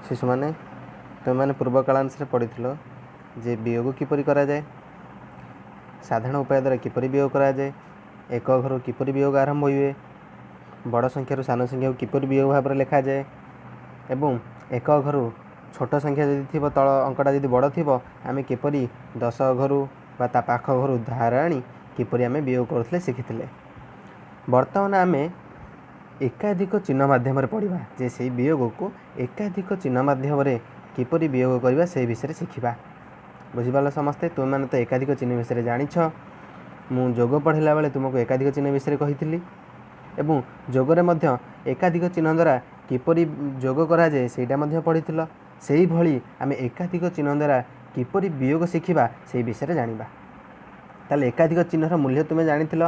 ଶିଶୁମାନେ, ତୁମେମାନେ ପୂର୍ବ କାଳାଂଶରେ ପଢ଼ିଥିଲ ଯେ ବିୟୋଗ କିପରି କରାଯାଏ, ସାଧାରଣ ଉପାୟ ଦ୍ୱାରା କିପରି ବିୟୋଗ କରାଯାଏ, ଏକ ଘରୁ କିପରି ବିୟୋଗ ଆରମ୍ଭ ହୁଏ, ବଡ଼ ସଂଖ୍ୟାରୁ ସାନ ସଂଖ୍ୟାକୁ କିପରି ବିୟୋଗ ଭାବରେ ଲେଖାଯାଏ ଏବଂ ଏକ ଘରୁ ଛୋଟ ସଂଖ୍ୟା ଯଦି ଥିବ, ତଳ ଅଙ୍କଟା ଯଦି ବଡ଼ ଥିବ, ଆମେ କିପରି ଦଶ ଘରୁ ବା ତା ପାଖ ଘରୁ ଧାର ଆଣି କିପରି ଆମେ ବିୟୋଗ କରୁଥିଲେ ଶିଖିଥିଲେ। ବର୍ତ୍ତମାନ ଆମେ ଏକାଧିକ ଚିହ୍ନ ମାଧ୍ୟମରେ ପଢ଼ିବା ଯେ ସେଇ ବିୟୋଗକୁ ଏକାଧିକ ଚିହ୍ନ ମାଧ୍ୟମରେ କିପରି ବିୟୋଗ କରିବା, ସେଇ ବିଷୟରେ ଶିଖିବା। ବୁଝିପାରିଲ ସମସ୍ତେ? ତୁମେମାନେ ତ ଏକାଧିକ ଚିହ୍ନ ବିଷୟରେ ଜାଣିଛ। ମୁଁ ଯୋଗ ପଢ଼ିଲା ବେଳେ ତୁମକୁ ଏକାଧିକ ଚିହ୍ନ ବିଷୟରେ କହିଥିଲି ଏବଂ ଯୋଗରେ ମଧ୍ୟ ଏକାଧିକ ଚିହ୍ନ ଦ୍ୱାରା କିପରି ଯୋଗ କରାଯାଏ, ସେଇଟା ମଧ୍ୟ ପଢ଼ିଥିଲ। ସେଇଭଳି ଆମେ ଏକାଧିକ ଚିହ୍ନ ଦ୍ୱାରା କିପରି ବିୟୋଗ ଶିଖିବା, ସେଇ ବିଷୟରେ ଜାଣିବା। ତାହେଲେ ଏକାଧିକ ଚିହ୍ନର ମୂଲ୍ୟ ତୁମେ ଜାଣିଥିଲ।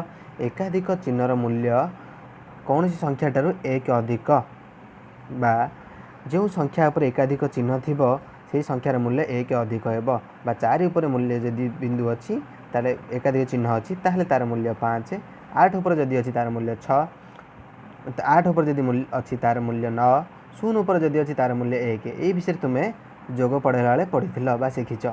ଏକାଧିକ ଚିହ୍ନର ମୂଲ୍ୟ କୌଣସି ସଂଖ୍ୟାଠାରୁ ଏକ ଅଧିକ ବା ଯେଉଁ ସଂଖ୍ୟା ଉପରେ ଏକାଧିକ ଚିହ୍ନ ଥିବ, ସେହି ସଂଖ୍ୟାର ମୂଲ୍ୟ ଏକ ଅଧିକ ହେବ। ବା 4 ଉପରେ ମୂଲ୍ୟ ଯଦି ବିନ୍ଦୁ ଅଛି, ତାହେଲେ ଏକାଧିକ ଚିହ୍ନ ଅଛି, ତାହେଲେ ତା'ର ମୂଲ୍ୟ 5। 8 ଉପରେ ଯଦି ଅଛି, ତା'ର ମୂଲ୍ୟ 6। 8 ଉପରେ ଯଦି ମୂଲ୍ୟ ଅଛି, ତା'ର ମୂଲ୍ୟ 9। 0 ଉପରେ ଯଦି ଅଛି, ତା'ର ମୂଲ୍ୟ 1। ଏଇ ବିଷୟରେ ତୁମେ ଯୋଗ ପଢ଼ିଲା ବେଳେ ପଢ଼ିଥିଲ ବା ଶିଖିଛ।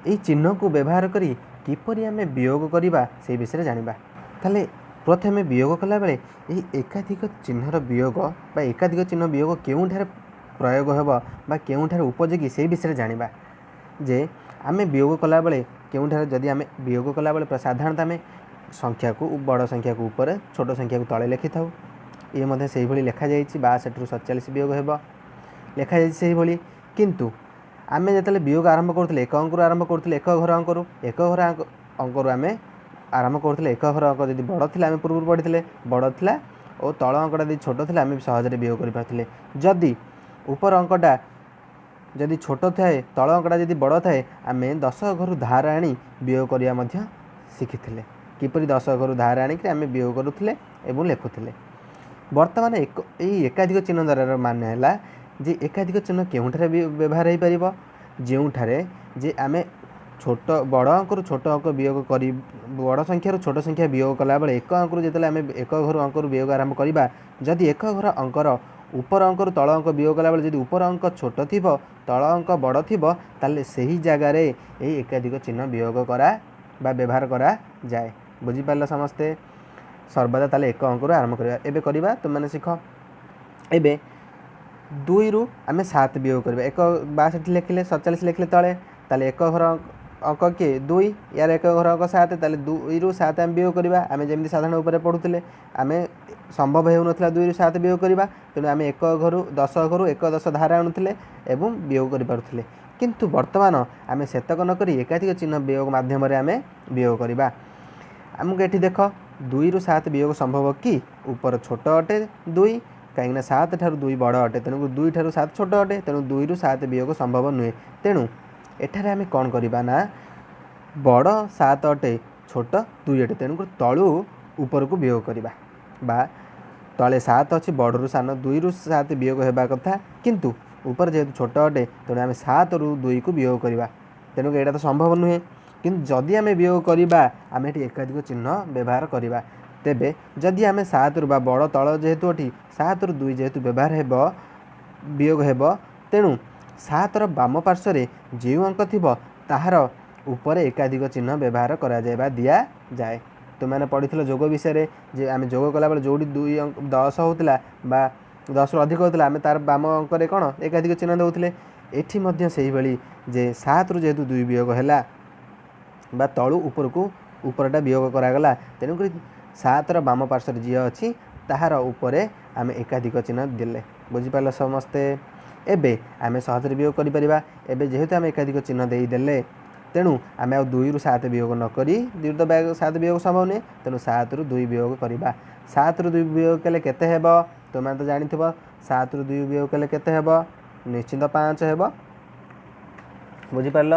ଏଇ ଚିହ୍ନକୁ ବ୍ୟବହାର କରି କିପରି ଆମେ ବିୟୋଗ କରିବା, ସେଇ ବିଷୟରେ ଜାଣିବା। ତାହେଲେ ପ୍ରଥମେ ବିୟୋଗ କଲାବେଳେ ଏହି ଏକାଧିକ ଚିହ୍ନର ବିୟୋଗ ବା ଏକାଧିକ ଚିହ୍ନ ବିୟୋଗ କେଉଁଠାରେ ପ୍ରୟୋଗ ହେବ ବା କେଉଁଠାରେ ଉପଯୋଗୀ, ସେଇ ବିଷୟରେ ଜାଣିବା ଯେ ଆମେ ବିୟୋଗ କଲାବେଳେ କେଉଁଠାରେ ଯଦି ଆମେ ବିୟୋଗ କଲାବେଳେ ସାଧାରଣତଃ ଆମେ ସଂଖ୍ୟାକୁ, ବଡ଼ ସଂଖ୍ୟାକୁ ଉପରେ, ଛୋଟ ସଂଖ୍ୟାକୁ ତଳେ ଲେଖିଥାଉ। ଇଏ ମଧ୍ୟ ସେଇଭଳି ଲେଖାଯାଇଛି। 62ରୁ 47 ବିୟୋଗ ହେବ, ଲେଖାଯାଇଛି ସେଇଭଳି। କିନ୍ତୁ ଆମେ ଯେତେବେଳେ ବିୟୋଗ ଆରମ୍ଭ କରୁଥିଲେ, ଏକ ଅଙ୍କରୁ ଆରମ୍ଭ କରୁଥିଲେ, ଏକ ଘର ଅଙ୍କରୁ, ଏକ ଘର ଅଙ୍କରୁ ଆମେ ଆରମ୍ଭ କରୁଥିଲେ। ଏକ ଘର ଅଙ୍କ ଯଦି ବଡ଼ ଥିଲା, ଆମେ ପୂର୍ବରୁ ପଢ଼ିଥିଲେ, ବଡ଼ ଥିଲା ଓ ତଳ ଅଙ୍କଟା ଯଦି ଛୋଟ ଥିଲା, ଆମେ ସହଜରେ ବିୟୋଗ କରିପାରୁଥିଲେ। ଯଦି ଉପର ଅଙ୍କଟା ଯଦି ଛୋଟ ଥାଏ, ତଳ ଅଙ୍କଟା ଯଦି ବଡ଼ ଥାଏ, ଆମେ ଦଶ ଘରୁ ଧାର ଆଣି ବିୟୋଗ କରିବା ମଧ୍ୟ ଶିଖିଥିଲେ। କିପରି ଦଶ ଘରୁ ଧାର ଆଣିକି ଆମେ ବିୟୋଗ କରୁଥିଲେ ଏବଂ ଲେଖୁଥିଲେ। ବର୍ତ୍ତମାନ ଏକ ଏଇ ଏକାଧିକ ଚିହ୍ନ ଦ୍ୱାରାର ମାନେ ହେଲା ଯେ ଏକାଧିକ ଚିହ୍ନ କେଉଁଠାରେ ବ୍ୟବହାର ହୋଇପାରିବ? ଯେଉଁଠାରେ ଯେ ଆମେ ଛୋଟ ବଡ଼ ଅଙ୍କରୁ ଛୋଟ ଅଙ୍କ ବିୟୋଗ କରି, ବଡ଼ ସଂଖ୍ୟାରୁ ଛୋଟ ସଂଖ୍ୟା ବିୟୋଗ କଲାବେଳେ, ଏକ ଅଙ୍କରୁ ଯେତେବେଳେ ଆମେ ଏକ ଘରୁ ଅଙ୍କରୁ ବିୟୋଗ ଆରମ୍ଭ କରିବା, ଯଦି ଏକ ଘର ଅଙ୍କର ଉପର ଅଙ୍କରୁ ତଳ ଅଙ୍କ ବିୟୋଗ କଲାବେଳେ ଯଦି ଉପର ଅଙ୍କ ଛୋଟ ଥିବ, ତଳ ଅଙ୍କ ବଡ଼ ଥିବ, ତାହେଲେ ସେହି ଜାଗାରେ ଏହି ଏକାଧିକ ଚିହ୍ନ ବିୟୋଗ କରା ବା ବ୍ୟବହାର କରାଯାଏ। ବୁଝିପାରିଲ ସମସ୍ତେ? ସର୍ବଦା ତାହେଲେ ଏକ ଅଙ୍କରୁ ଆରମ୍ଭ କରିବା। ଏବେ କରିବା, ତୁମେମାନେ ଶିଖ। ଏବେ 2ରୁ ଆମେ 7 ବିୟୋଗ କରିବା। ଏକ 62 ଲେଖିଲେ, 47 ଲେଖିଲେ ତଳେ। ତାହେଲେ ଏକ ଘର ଅଙ୍କ କିଏ? 2। ୟାର ଏକ ଘର ଅଙ୍କ 7। ତାହେଲେ 2ରୁ 7 ଆମେ ବିୟୋଗ କରିବା। ଆମେ ଯେମିତି ସାଧାରଣ ଉପରେ ପଢ଼ୁଥିଲେ, ଆମେ ସମ୍ଭବ ହେଉନଥିଲା 2ରୁ 7 ବିୟୋଗ କରିବା, ତେଣୁ ଆମେ ଏକ ଘରୁ, ଦଶ ଘରୁ ଏକ ଦଶ ଧାର ଆଣୁଥିଲେ ଏବଂ ବିୟୋଗ କରିପାରୁଥିଲେ। କିନ୍ତୁ ବର୍ତ୍ତମାନ ଆମେ ସେତକ ନକରି ଏକାଧିକ ଚିହ୍ନ ବିୟୋଗ ମାଧ୍ୟମରେ ଆମେ ବିୟୋଗ କରିବା। ଆମକୁ ଏଠି ଦେଖ, 2ରୁ 7 ବିୟୋଗ ସମ୍ଭବ କି? ଉପର ଛୋଟ ଅଟେ 2, କାହିଁକିନା 7 ଠାରୁ 2 ବଡ଼ ଅଟେ। ତେଣୁ 2 ଠାରୁ 7 ଛୋଟ ଅଟେ। ତେଣୁ 2ରୁ 7 ବିୟୋଗ ସମ୍ଭବ ନୁହେଁ। ତେଣୁ ଏଠାରେ ଆମେ କ'ଣ କରିବା ନା ବଡ଼ 7 ଅଟେ, ଛୋଟ 2 ଅଟେ, ତେଣୁକରି ତଳୁ ଉପରକୁ ବିୟୋଗ କରିବା। ବା ତଳେ 7 ଅଛି, ବଡ଼ରୁ ସାନ, 2ରୁ 7 ବିୟୋଗ ହେବା କଥା, କିନ୍ତୁ ଉପରେ ଯେହେତୁ ଛୋଟ ଅଟେ, ତେଣୁ ଆମେ 7ରୁ 2କୁ ବିୟୋଗ କରିବା। ତେଣୁ ଏଇଟା ତ ସମ୍ଭବ ନୁହେଁ। କିନ୍ତୁ ଯଦି ଆମେ ବିୟୋଗ କରିବା, ଆମେ ଏଠି ଏକାଧିକ ଚିହ୍ନ ବ୍ୟବହାର କରିବା। ତେବେ ଯଦି ଆମେ 7ରୁ ବା ବଡ଼ ତଳ ଯେହେତୁ ଏଠି 7ରୁ 2 ଯେହେତୁ ବ୍ୟବହାର ହେବ, ବିୟୋଗ ହେବ, ତେଣୁ 7ର ବାମ ପାର୍ଶ୍ୱରେ ଯେଉଁ ଅଙ୍କ ଥିବ, ତାହାର ଉପରେ ଏକାଧିକ ଚିହ୍ନ ବ୍ୟବହାର କରାଯାଏ ବା ଦିଆଯାଏ। ତୁମେମାନେ ପଢ଼ିଥିଲ ଯୋଗ ବିଷୟରେ ଯେ ଆମେ ଯୋଗ କଲାବେଳେ ଯେଉଁଠି 2 ଅଙ୍କ 10 ହେଉଥିଲା ବା 10ରୁ ଅଧିକ ହେଉଥିଲା, ଆମେ ତାର ବାମ ଅଙ୍କରେ କ'ଣ ଏକାଧିକ ଚିହ୍ନ ଦେଉଥିଲେ। ଏଠି ମଧ୍ୟ ସେଇଭଳି ଯେ 7ରୁ ଯେହେତୁ 2 ବିୟୋଗ ହେଲା ବା ତଳୁ ଉପରକୁ ଉପରଟା ବିୟୋଗ କରାଗଲା, ତେଣୁକରି 7ର ବାମ ପାର୍ଶ୍ୱରେ ଯିଏ ଅଛି, ତାହାର ଉପରେ ଆମେ ଏକାଧିକ ଚିହ୍ନ ଦେଲେ। ବୁଝିପାରିଲ ସମସ୍ତେ? ଏବେ ଆମେ ସହଜରେ ବିୟୋଗ କରିପାରିବା। ଏବେ ଯେହେତୁ ଆମେ ଏକାଧିକ ଚିହ୍ନ ଦେଇଦେଲେ, ତେଣୁ ଆମେ ଆଉ 2ରୁ 7 ବିୟୋଗ ନ କରି, 2ରୁ ତ 7 ବିୟୋଗ ସମ୍ଭବ ନୁହେଁ, ତେଣୁ 7ରୁ 2 ବିୟୋଗ କରିବା। 7ରୁ 2 ବିୟୋଗ କଲେ କେତେ ହେବ? ତୁମେ ତ ଜାଣିଥିବ, 7ରୁ 2 ବିୟୋଗ କଲେ କେତେ ହେବ? ନିଶ୍ଚିନ୍ତ 5 ହେବ। ବୁଝିପାରିଲ?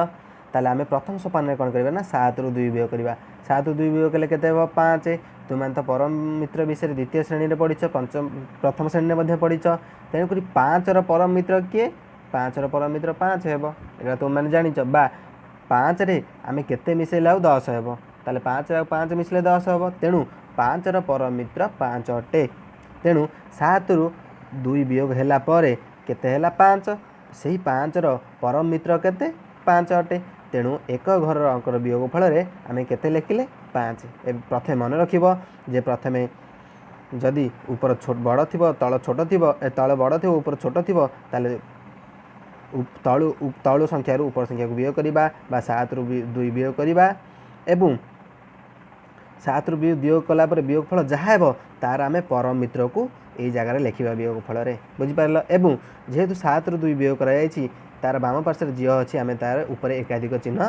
ତାହେଲେ ଆମେ ପ୍ରଥମ ସୋପାନରେ କ'ଣ କରିବା ନା 7ରୁ 2 ବିୟୋଗ କରିବା। 7ରୁ 2 ବିୟୋଗ କଲେ କେତେ ହେବ? 5। ତୁମେମାନେ ତ ପରମ ମିତ୍ର ବିଷୟରେ ଦ୍ୱିତୀୟ ଶ୍ରେଣୀରେ ପଢ଼ିଛ, ପଞ୍ଚମ ପ୍ରଥମ ଶ୍ରେଣୀରେ ମଧ୍ୟ ପଢ଼ିଛ। ତେଣୁକରି 5ର ପରମ ମିତ୍ର କିଏ? 5ର ପରମ ମିତ୍ର 5 ହେବ, ଏଇଟା ତୁମେମାନେ ଜାଣିଛ। ବା 5ରେ ଆମେ କେତେ ମିଶାଇଲେ ଆଉ 10 ହେବ? ତାହେଲେ 5 ଆଉ 5 ମିଶିଲେ 10 ହେବ। ତେଣୁ 5ର ପରମ ମିତ୍ର 5 ଅଟେ। ତେଣୁ 7ରୁ 2 ବିୟୋଗ ହେଲା ପରେ କେତେ ହେଲା? 5। ସେହି 5ର ପରମ ମିତ୍ର କେତେ? 5 ଅଟେ। ତେଣୁ ଏକ ଘରର ଅଙ୍କର ବିୟୋଗ ଫଳରେ ଆମେ କେତେ ଲେଖିଲେ? 5। ଏବେ ପ୍ରଥମେ ମନେ ରଖିବ ଯେ ପ୍ରଥମେ ଯଦି ଉପର ବଡ଼ ଥିବ, ତଳ ଛୋଟ ଥିବ, ତଳ ବଡ଼ ଥିବ, ଉପର ଛୋଟ ଥିବ, ତାହେଲେ ତଳୁ ସଂଖ୍ୟାରୁ ଉପର ସଂଖ୍ୟାକୁ ବିୟୋଗ କରିବା ବା 7ରୁ 2 ବିୟୋଗ କରିବା ଏବଂ 7ରୁ ବିୟୋଗ କଲା ପରେ ବିୟୋଗ ଫଳ ଯାହା ହେବ ତାର ଆମେ ପରମ ମିତ୍ରକୁ ଏଇ ଜାଗାରେ ଲେଖିବା ବିୟୋଗ ଫଳରେ। ବୁଝିପାରିଲ? ଏବଂ ଯେହେତୁ 7ରୁ 2 ବିୟୋଗ କରାଯାଇଛି, ତାର ବାମ ପାର୍ଶ୍ୱରେ ଝିଅ ଅଛି, ଆମେ ତାର ଉପରେ ଏକାଧିକ ଚିହ୍ନ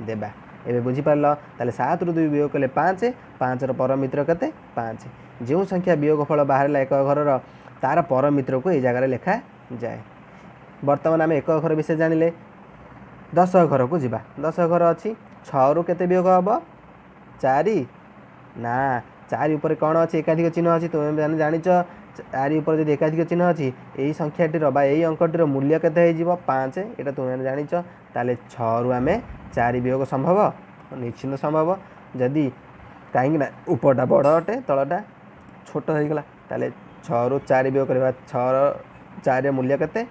ଦେବା। ଏବେ ବୁଝିପାରିଲ? ତାହେଲେ 7ରୁ 2 ବିୟୋଗ କଲେ 5, 5ର ପରମ ମିତ୍ର କେତେ? 5। ଯେଉଁ ସଂଖ୍ୟା ବିୟୋଗ ଫଳ ବାହାରିଲା ଏକ ଘରର, ତାର ପରମ ମିତ୍ରକୁ ଏଇ ଜାଗାରେ ଲେଖାଯାଏ। ବର୍ତ୍ତମାନ ଆମେ ଏକ ଘର ବିଷୟରେ ଜାଣିଲେ, 10 ଘରକୁ ଯିବା। 10 ଘର ଅଛି, 6ରୁ କେତେ ବିୟୋଗ ହେବ? 4। ନା, 4 ଉପରେ କ'ଣ ଅଛି? ଏକାଧିକ ଚିହ୍ନ ଅଛି। ତୁମେ ଜାଣିଛ, 4 ଉପରେ ଯଦି ଏକାଧିକ ଚିହ୍ନ ଅଛି, ଏଇ ସଂଖ୍ୟାଟିର ବା ଏଇ ଅଙ୍କଟିର ମୂଲ୍ୟ କେତେ ହେଇଯିବ? 5। ଏଇଟା ତୁମେ ଜାଣିଛ। ତାହେଲେ 6ରୁ ଆମେ 4 ବିୟୋଗ ସମ୍ଭବ? ନିଶ୍ଚିନ୍ତ ସମ୍ଭବ। ଯଦି କାହିଁକି ନା ଉପରଟା ବଡ଼ ଅଟେ, ତଳଟା ଛୋଟ ହେଇଗଲା। ତାହେଲେ 6ରୁ 4 ବିୟୋଗ କରିବା, 6ର 4ର ମୂଲ୍ୟ କେତେ?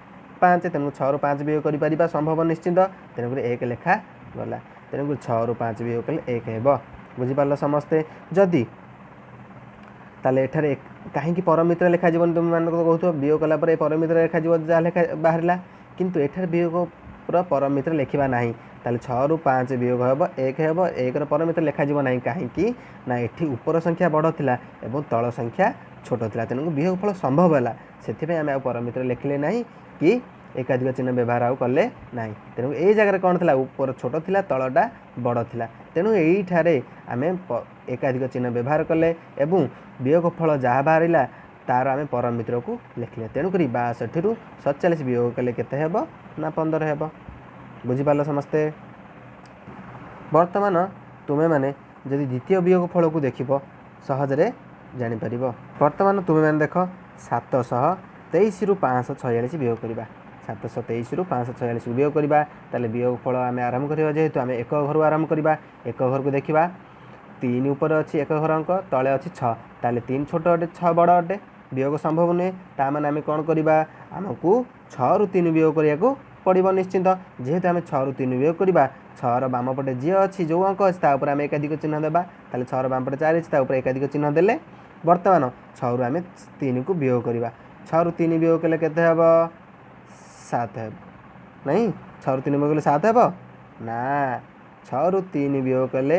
5। ତେଣୁ 6ରୁ 5 ବିୟୋଗ କରିପାରିବା ସମ୍ଭବ ନିଶ୍ଚିନ୍ତ। ତେଣୁକରି 1 ଲେଖା ଗଲା। ତେଣୁକରି 6ରୁ 5 ବିୟୋଗ କଲେ 1 ହେବ। ବୁଝିପାରିଲ ସମସ୍ତେ? ଯଦି ତାହେଲେ ଏଠାରେ କାହିଁକି ପରମିତ୍ର ଲେଖାଯିବନି? ତୁମେମାନଙ୍କୁ କହୁଥିବ ବିୟୋଗ କଲା ପରେ ପରମିତ୍ର ଲେଖାଯିବ ଯାହା ଲେଖା ବାହାରିଲା, କିନ୍ତୁ ଏଠାରେ ବିୟୋଗର ପରମିତ୍ର ଲେଖିବା ନାହିଁ। ତାହେଲେ 6ରୁ 5 ବିୟୋଗ ହେବ 1 ହେବ, 1ର ପରମିତ୍ର ଲେଖାଯିବ ନାହିଁ। କାହିଁକି ନା ଏଠି ଉପର ସଂଖ୍ୟା ବଡ଼ ଥିଲା ଏବଂ ତଳ ସଂଖ୍ୟା ଛୋଟ ଥିଲା, ତେଣୁ ବିୟୋଗ ଫଳ ସମ୍ଭବ ହେଲା। ସେଥିପାଇଁ ଆମେ ଆଉ ପରମିତ୍ର ଲେଖିଲେ ନାହିଁ କି ଏକାଧିକ ଚିହ୍ନ ବ୍ୟବହାର ଆଉ କଲେ ନାହିଁ। ତେଣୁ ଏଇ ଜାଗାରେ କ'ଣ ଥିଲା? ଉପର ଛୋଟ ଥିଲା, ତଳଟା ବଡ଼ ଥିଲା। ତେଣୁ ଏଇଠାରେ ଆମେ ଏକାଧିକ ଚିହ୍ନ ବ୍ୟବହାର କଲେ ଏବଂ ବିୟୋଗ ଫଳ ଯାହା ବାହାରିଲା ତାର ଆମେ ପରମ ମିତ୍ରକୁ ଲେଖିଲେ। ତେଣୁକରି 62ରୁ 47 ବିୟୋଗ କଲେ କେତେ ହେବ? ନା 15 ହେବ। ବୁଝିପାରିଲ ସମସ୍ତେ? ବର୍ତ୍ତମାନ ତୁମେମାନେ ଯଦି ଦ୍ୱିତୀୟ ବିୟୋଗ ଫଳକୁ ଦେଖିବ, ସହଜରେ ଜାଣିପାରିବ। ବର୍ତ୍ତମାନ ତୁମେମାନେ ଦେଖ, 723ରୁ 546 ବିୟୋଗ କରିବା। 723ରୁ 546 ବିୟୋଗ କରିବା। ତାହେଲେ ବିୟୋଗ ଫଳ ଆମେ ଆରମ୍ଭ କରିବା, ଯେହେତୁ ଆମେ ଏକ ଘରୁ ଆରମ୍ଭ କରିବା। ଏକ ଘରକୁ ଦେଖିବା, 3 ଉପରେ ଅଛି ଏକ ଘର ଅଙ୍କ, ତଳେ ଅଛି 6। ତାହେଲେ 3 ଛୋଟ ଅଟେ, 6 ବଡ଼ ଅଟେ, ବିୟୋଗ ସମ୍ଭବ ନୁହେଁ। ତା ମାନେ ଆମେ କ'ଣ କରିବା? ଆମକୁ 6ରୁ 3 ବିୟୋଗ କରିବାକୁ ପଡ଼ିବ ନିଶ୍ଚିନ୍ତ। ଯେହେତୁ ଆମେ 6ରୁ 3 ବିୟୋଗ କରିବା, 6ର ବାମ ପଟେ ଯିଏ ଅଛି, ଯେଉଁ ଅଙ୍କ ଅଛି, ତା ଉପରେ ଆମେ ଏକାଧିକ ଚିହ୍ନ ଦେବା। ତାହେଲେ 6ର ବାମ ପଟେ 4 ଅଛି, ତା ଉପରେ ଏକାଧିକ ଚିହ୍ନ ଦେଲେ। ବର୍ତ୍ତମାନ 6ରୁ ଆମେ 3କୁ ବିୟୋଗ କରିବା। 6ରୁ 3 ବିୟୋଗ କଲେ କେତେ ହେବ? 7 ହେବ ନାଇଁ? 6ରୁ 3 ବିୟୋଗ କଲେ 7 ହେବ ନା? 6ରୁ 3 ବିୟୋଗ କଲେ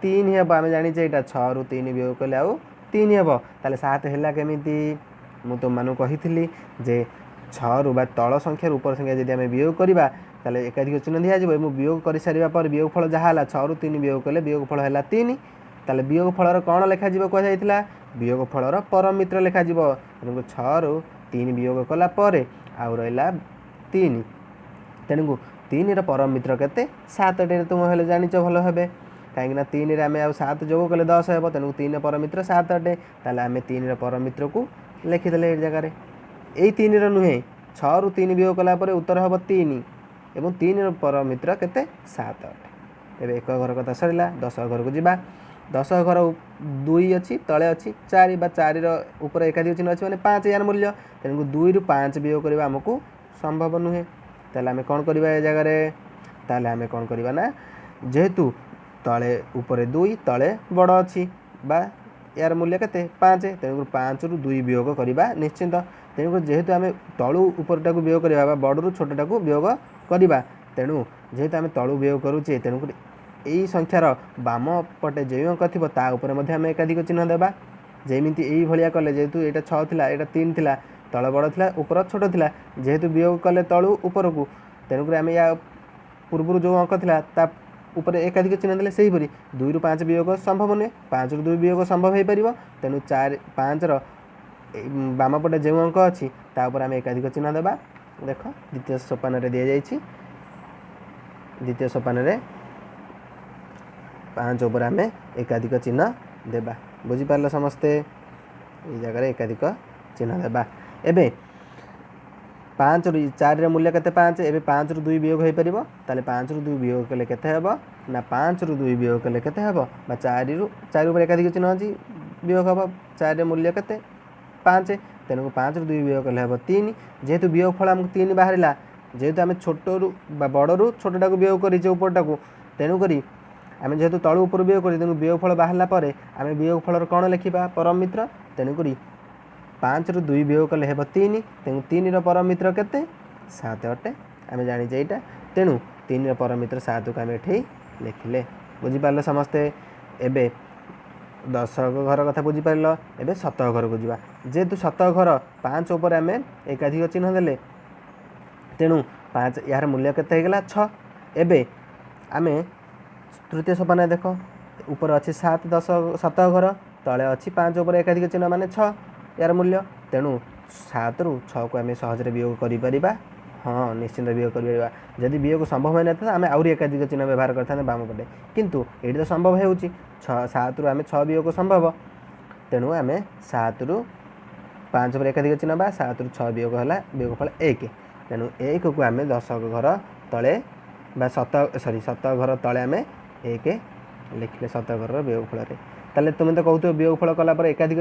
3 ହେବ। ଆମେ ଜାଣିଛେ ଏଇଟା, 6ରୁ 3 ବିୟୋଗ କଲେ ଆଉ 3 ହେବ। ତାହେଲେ 7 ହେଲା କେମିତି? ମୁଁ ତୁମମାନଙ୍କୁ କହିଥିଲି ଯେ 6ରୁ ବା ତଳ ସଂଖ୍ୟାରୁ ଉପର ସଂଖ୍ୟା ଯଦି ଆମେ ବିୟୋଗ କରିବା, ତାହେଲେ ଏକାଧିକ ଚିହ୍ନ ଦିଆଯିବ ଏବଂ ବିୟୋଗ କରିସାରିବା ପରେ ବିୟୋଗ ଫଳ ଯାହା ହେଲା, 6ରୁ 3 ବିୟୋଗ କଲେ ବିୟୋଗ ଫଳ ହେଲା 3। ତାହେଲେ ବିୟୋଗ ଫଳର କ'ଣ ଲେଖାଯିବ କୁହାଯାଇଥିଲା? ବିୟୋଗ ଫଳର ପରମ ମିତ୍ର ଲେଖାଯିବ। ତେଣୁ 6ରୁ 3 ବିୟୋଗ କଲା ପରେ ଆଉ ରହିଲା 3। ତେଣୁ 3ର ପରମ ମିତ୍ର କେତେ? 7। ତୁମ ହେଲେ ଜାଣିଛ ଭଲ ଭାବେ, କାହିଁକିନା 3ରେ ଆମେ ଆଉ 7 ଯୋଗ କଲେ 10 ହେବ। ତେଣୁ 3ର ପରମ ମିତ୍ର 7 ଅଟେ। ତାହେଲେ ଆମେ 3ର ପରମ ମିତ୍ରକୁ ଲେଖିଦେଲେ ଏଇ ଜାଗାରେ। ଏଇ 3ର ନୁହେଁ, 6ରୁ 3 ବିୟୋଗ କଲା ପରେ ଉତ୍ତର ହେବ 3 ଏବଂ 3ର ପରମ ମିତ୍ର କେତେ? 7 ଅଟେ। ଏବେ ଏକ ଘର କଥା ସରିଲା, 10 ଘରକୁ ଯିବା। 10 ଘର 2 ଅଛି, ତଳେ ଅଛି 4 ବା 4ର ଉପରେ ଏକାଧିକ ଚିହ୍ନ ଅଛି, ମାନେ 5 ୟାର ମୂଲ୍ୟ। ତେଣୁ 2ରୁ 5 ବିୟୋଗ କରିବା ଆମକୁ ସମ୍ଭବ ନୁହେଁ। ତାହେଲେ ଆମେ କ'ଣ କରିବା ଏ ଜାଗାରେ? ତାହେଲେ ଆମେ କ'ଣ କରିବା ନା, ଯେହେତୁ ତଳେ ଉପରେ 2, ତଳେ ବଡ଼ ଅଛି ବା ୟାର ମୂଲ୍ୟ କେତେ? 5। ତେଣୁକରି 5ରୁ 2 ବିୟୋଗ କରିବା ନିଶ୍ଚିନ୍ତ। ତେଣୁକରି ଯେହେତୁ ଆମେ ତଳୁ ଉପରଟାକୁ ବିୟୋଗ କରିବା ବା ବଡ଼ରୁ ଛୋଟଟାକୁ ବିୟୋଗ କରିବା, ତେଣୁ ଯେହେତୁ ଆମେ ତଳୁ ବିୟୋଗ କରୁଛେ, ତେଣୁକରି ଏଇ ସଂଖ୍ୟାର ବାମ ପଟେ ଯେଉଁ ଅଙ୍କ ଥିବ ତା ଉପରେ ମଧ୍ୟ ଆମେ ଏକାଧିକ ଚିହ୍ନ ଦେବା। ଯେମିତି ଏଇଭଳିଆ କଲେ, ଯେହେତୁ ଏଇଟା 6 ଥିଲା, ଏଇଟା 3 ଥିଲା, ତଳ ବଡ଼ ଥିଲା, ଉପର ଛୋଟ ଥିଲା, ଯେହେତୁ ବିୟୋଗ କଲେ ତଳୁ ଉପରକୁ, ତେଣୁକରି ଆମେ ୟା ପୂର୍ବରୁ ଯେଉଁ ଅଙ୍କ ଥିଲା ତା ଉପରେ ଏକାଧିକ ଚିହ୍ନ ଦେଲେ। ସେହିପରି 2ରୁ 5 ବିୟୋଗ ସମ୍ଭବ ନୁହେଁ, 5ରୁ 2 ବିୟୋଗ ସମ୍ଭବ ହୋଇପାରିବ। ତେଣୁ 4 5ର ବାମ ପଟେ ଯେଉଁ ଅଙ୍କ ଅଛି ତା ଉପରେ ଆମେ ଏକାଧିକ ଚିହ୍ନ ଦେବା। ଦେଖ, ଦ୍ୱିତୀୟ ସୋପାନରେ ଦିଆଯାଇଛି। ଦ୍ୱିତୀୟ ସୋପାନରେ 5 ଉପରେ ଆମେ ଏକାଧିକ ଚିହ୍ନ ଦେବା। ବୁଝିପାରିଲ ସମସ୍ତେ? ଏଇ ଜାଗାରେ ଏକାଧିକ ଚିହ୍ନ ଦେବା। ଏବେ 5ରୁ 4ର ମୂଲ୍ୟ କେତେ? 5। ଏବେ 5ରୁ 2 ବିୟୋଗ ହୋଇପାରିବ। ତାହେଲେ 5ରୁ 2 ବିୟୋଗ କଲେ କେତେ ହେବ? ନା, 5ରୁ 2 ବିୟୋଗ କଲେ କେତେ ହେବ? ବା 4ରୁ 4 ଉପରେ ଏକାଧିକ ଚିହ୍ନ ଅଛି, ବିୟୋଗ ହେବ। 4ର ମୂଲ୍ୟ କେତେ? 5। ତେଣୁ 5ରୁ 2 ବିୟୋଗ କଲେ ହେବ 3। ଯେହେତୁ ବିୟୋଗ ଫଳ ଆମକୁ 3 ବାହାରିଲା, ଯେହେତୁ ଆମେ ଛୋଟରୁ ବା ବଡ଼ରୁ ଛୋଟଟାକୁ ବିୟୋଗ କରିଛେ ଉପରଟାକୁ, ତେଣୁକରି ଆମେ ଯେହେତୁ ତଳୁ ଉପରୁ ବିୟୋଗ କରିଛେ, ତେଣୁ ବିୟୋଗ ଫଳ ବାହାରିଲା ପରେ ଆମେ ବିୟୋଗ ଫଳର କ'ଣ ଲେଖିବା? ପରମ ମିତ୍ର। ତେଣୁକରି 5ରୁ 2 ବିୟୋଗ କଲେ ହେବ 3। ତେଣୁ 3ର ପରମ ମିତ୍ର କେତେ? 7 ଅଟେ, ଆମେ ଜାଣିଛେ ଏଇଟା। ତେଣୁ 3ର ପରମ ମିତ୍ର 7କୁ ଆମେ ଏଠି ଲେଖିଲେ। ବୁଝିପାରିଲେ ସମସ୍ତେ? ଏବେ ଦଶକ ଘର କଥା ବୁଝିପାରିଲ। ଏବେ ଶତକ ଘରକୁ ଯିବା। ଯେହେତୁ ଶତକ ଘର 5 ଉପରେ ଆମେ ଏକାଧିକ ଚିହ୍ନ ଦେଲେ, ତେଣୁ 5 ଏହାର ମୂଲ୍ୟ କେତେ ହେଇଗଲା? 6। ଏବେ ଆମେ ତୃତୀୟ ସୋପାନରେ ଦେଖ, ଉପରେ ଅଛି 7 ଦଶ ଶତକ ଘର, ତଳେ ଅଛି 5 ଉପରେ ଏକାଧିକ ଚିହ୍ନ ମାନେ 6 ଏହାର ମୂଲ୍ୟ। ତେଣୁ 7ରୁ 6କୁ ଆମେ ସହଜରେ ବିୟୋଗ କରିପାରିବା। ହଁ, ନିଶ୍ଚିନ୍ତ ବିୟୋଗ କରିପାରିବା। ଯଦି ବିୟୋଗ ସମ୍ଭବ ହୋଇନଥାନ୍ତା, ଆମେ ଆହୁରି ଏକାଧିକ ଚିହ୍ନ ବ୍ୟବହାର କରିଥାନ୍ତେ ବାମ ପଟେ, କିନ୍ତୁ ଏଇଠି ତ ସମ୍ଭବ ହେଉଛି। 6, 7ରୁ ଆମେ 6 ବିୟୋଗ ସମ୍ଭବ। ତେଣୁ ଆମେ 7ରୁ 5 ଉପରେ ଏକାଧିକ ଚିହ୍ନ ବା 7ରୁ 6 ବିୟୋଗ ହେଲା, ବିୟୋଗ ଫଳ 1। ତେଣୁ 1କୁ ଆମେ ଦଶକ ଘର ତଳେ ବା ଶତ ସରି ଶତକ ଘର ତଳେ ଆମେ 1 ଲେଖିଲେ ଶତକ ଘରର ବିୟୋଗ ଫଳରେ। ତାହେଲେ ତୁମେ ତ କହୁଥିବ ବିୟୋଗ ଫଳ କଲା ପରେ ଏକାଧିକ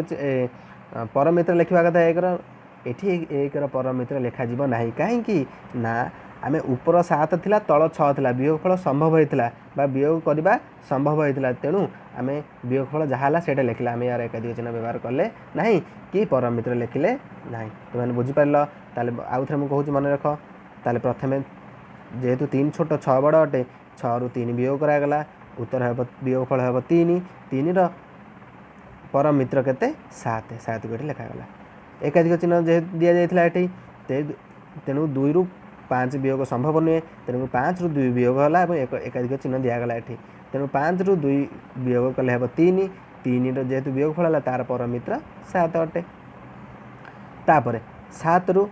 ପରମିତ୍ର ଲେଖିବା କଥା 1ର। ଏଠି 1ର ପରମିତ୍ର ଲେଖାଯିବ ନାହିଁ। କାହିଁକି ନା ଆମେ ଉପର 7 ଥିଲା, ତଳ 6 ଥିଲା, ବିୟୋଗ ଫଳ ସମ୍ଭବ ହେଇଥିଲା ବା ବିୟୋଗ କରିବା ସମ୍ଭବ ହେଇଥିଲା। ତେଣୁ ଆମେ ବିୟୋଗ ଫଳ ଯାହା ହେଲା ସେଇଟା ଲେଖିଲେ, ଆମେ ଏହାର ଏକାଧିକ ଚିହ୍ନ ବ୍ୟବହାର କଲେ ନାହିଁ କି ପରମିତ୍ର ଲେଖିଲେ ନାହିଁ। ତୁମେ ବୁଝିପାରିଲ? ତାହେଲେ ଆଉ ଥରେ ମୁଁ କହୁଛି, ମନେ ରଖ। ତାହେଲେ ପ୍ରଥମେ ଯେହେତୁ 3 ଛୋଟ 6 ବଡ଼ ଅଟେ, 6ରୁ 3 ବିୟୋଗ କରାଗଲା, ଉତ୍ତର ହେବ ବିୟୋଗ ଫଳ ହେବ 3। 3ର ପରମ ମିତ୍ର କେତେ? 7। 7କୁ ଏଠି ଲେଖାଗଲା। ଏକାଧିକ ଚିହ୍ନ ଯେହେତୁ ଦିଆଯାଇଥିଲା ଏଠି, ତେଣୁ 2ରୁ 5 ବିୟୋଗ ସମ୍ଭବ ନୁହେଁ। ତେଣୁ 5ରୁ 2 ବିୟୋଗ ହେଲା ଏବଂ ଏକାଧିକ ଚିହ୍ନ ଦିଆଗଲା ଏଠି। ତେଣୁ 5ରୁ 2 ବିୟୋଗ କଲେ ହେବ 3। 3ର ଯେହେତୁ ବିୟୋଗ ଫଳ ହେଲା, ତାର ପରମ ମିତ୍ର 7 ଅଟେ। ତାପରେ 7ରୁ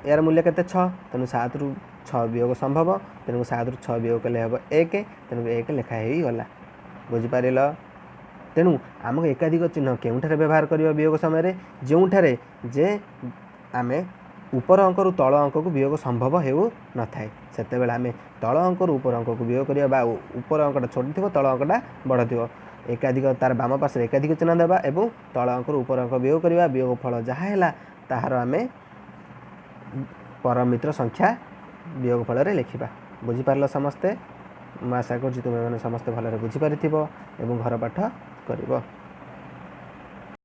ଏହାର ମୂଲ୍ୟ କେତେ? 6। ତେଣୁ 7ରୁ 6 ବିୟୋଗ ସମ୍ଭବ। ତେଣୁ 7ରୁ 6 ବିୟୋଗ କଲେ ହେବ 1। ତେଣୁ 1 ଲେଖା ହେଇଗଲା। ବୁଝିପାରିଲ? ତେଣୁ ଆମକୁ ଏକାଧିକ ଚିହ୍ନ କେଉଁଠାରେ ବ୍ୟବହାର କରିବା ବିୟୋଗ ସମୟରେ? ଯେଉଁଠାରେ ଯେ ଆମେ ଉପର ଅଙ୍କରୁ ତଳ ଅଙ୍କକୁ ବିୟୋଗ ସମ୍ଭବ ହେଉନଥାଏ, ସେତେବେଳେ ଆମେ ତଳ ଅଙ୍କରୁ ଉପର ଅଙ୍କକୁ ବିୟୋଗ କରିବା, ବା ଉପର ଅଙ୍କଟା ଛୋଟ ଥିବ, ତଳ ଅଙ୍କଟା ବଡ଼ ଥିବ, ଏକାଧିକ ତାର ବାମ ପାର୍ଶ୍ୱରେ ଏକାଧିକ ଚିହ୍ନ ଦେବା ଏବଂ ତଳ ଅଙ୍କରୁ ଉପର ଅଙ୍କ ବିୟୋଗ କରିବା। ବିୟୋଗ ଫଳ ଯାହା ହେଲା, ତାହାର ଆମେ ପରମିତ୍ର ସଂଖ୍ୟା ବିୟୋଗ ଫଳରେ ଲେଖିବା। ବୁଝିପାରିଲ ସମସ୍ତେ? ମୁଁ ଆଶା କରୁଛି ତୁମେମାନେ ସମସ୍ତେ ଭଲରେ ବୁଝିପାରିଥିବ ଏବଂ ଘର ପାଠ କରିବ।